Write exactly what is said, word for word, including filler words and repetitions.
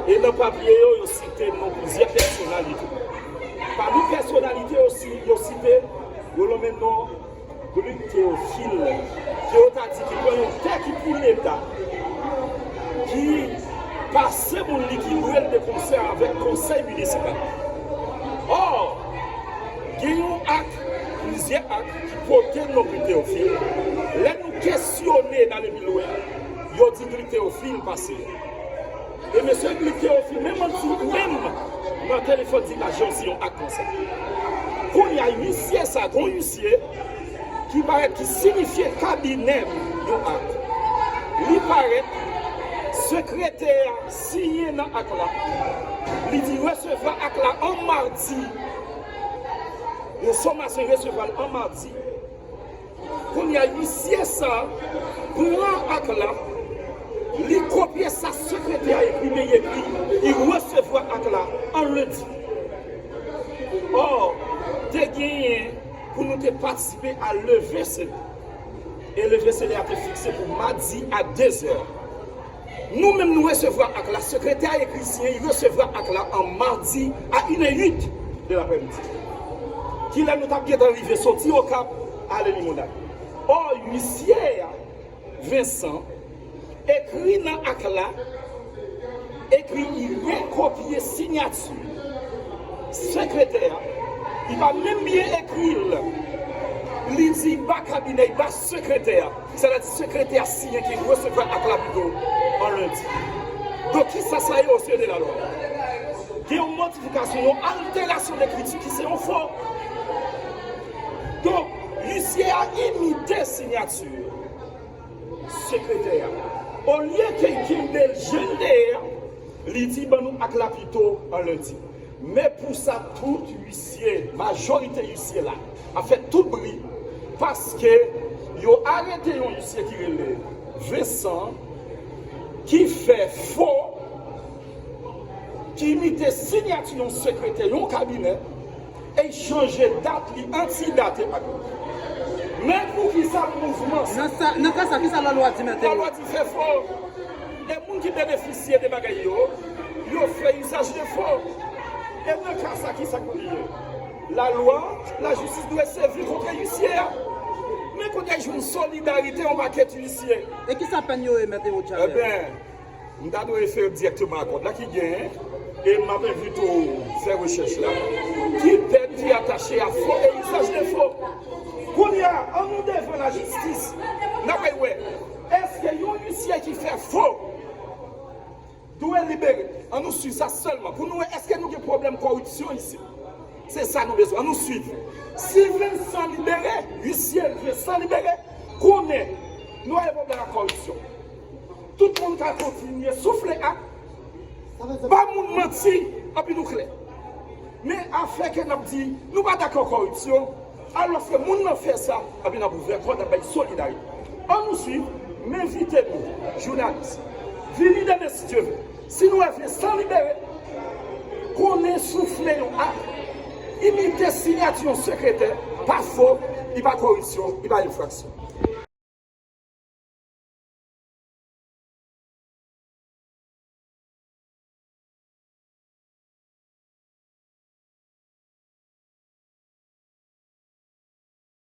E nan papye yo, yo site non plizyè pèsonalite. Pami pèsonalite yo, si- yo site, yo lonmen non Gluck Théophile, ke yo ta di ki pran yon tè ki pou Leta, ki pase moun li ki lwe l de konsè avèk konsèy minisipal. Ò, gen yon ak, plizyè ak ki pote non Gluck Théophile. Lè nou kesyone n ale pi lwen, yo di Gluck Théophile pase. E mesye Gluck Théophile, menm an di, menm nan telefòn di la jansi yon ak konsa. Kounye a, isye sa, gon isye ki parèt ki sinifye kabinè yon ak. Li parèt, sekretè a siyen nan ak la. Li di resevwa ak la an madi. Yon somasyon resevwa l an madi. Kounye a, isye sa pran ak la, li kopye sa sekretè a ekri, men li ekri, li resevwa ak la an lendi. Ò, te genyen pou nou te patisipe a leve sele. E leve sele a te fikse pou madi a dezè. Nou menm nou resevwa ak la, sekretè a ekri siyen, li resevwa ak la an madi a inè uit de laprèmidi. Kilè nou t ap gentan rive soti Okap, ale Limonad. Ò, isye a, Vincent, ekri nan ak la, ekri li rekopye siyati sekretè a, li pa menm byen ekri l. Li di ba kabinè, li ba sekretè a. Sa vle di sekretè a siyen ki resevwa ak la pito an lendi. Donk, kisa sa ye osye de lalwa? Gen yon modifikasyon, yon alterasyon lekriti ki se yon fo. Donk, isye a imite siyati sekretè a. Olye ke l kenbe l jan l te ye a, li di ban nou ak la pito an lendi. Men pou sa, tout isye, majorite isye la, ap fè tout bri, paske yo arete yon isye ki rele Vincent, ki fè fo, ki imite siyati yon sekretè, yon kabinè, e chanje dat li, antidate ak li. Men poukisa mouvman sa? Nan sa, nan ka sa, kisa lalwa di, Mèt Ero? Lalwa di fè fo. E moun ki benefisye de bagay yo, yo fè izaj de fo. E nan ka sa, kisa k pou li ye? Lalwa, lajistis dwe sèvi kont isye a. Men kote jwenn solidarite yon pakèt isye. E kisa pèn yo ye, Mèt Ero Chalè? Eben, m ta dwe refere dirèkteman a kòd la ki genyen, e m ap envite w fè rechèch la. Ki pèn ki atache a fo e izaj de fo? Kounye a, ann nou devan lajistis. N ap wè, èske yon isye ki fè fo dwe libere? Ann nou swiv sa sèlman pou nou wè èske nou gen pwoblèm kòripsyon isit. Se sa nou bezwen. Ann nou swiv. Si Vincent libere, isye Vincent libere, konnen nou pa gen pwoblèm ak kòripsyon. Tout moun ka kontinye soufle ak ba moun manti, anpi nou klè. Men afè ke n ap di, nou pa dakò kòripsyon, alòske moun nan fè sa, anpi n ap ouvè kò, n ap bay solidarite. Ann nou swiv, m envite nou, jounalis, vini demen si Dye vle. Si nou wè Vincent libere, konnen soufle yon ak, imite siyati yon sekretè, pa fo, li pa kòripsyon, li pa enfraksyon.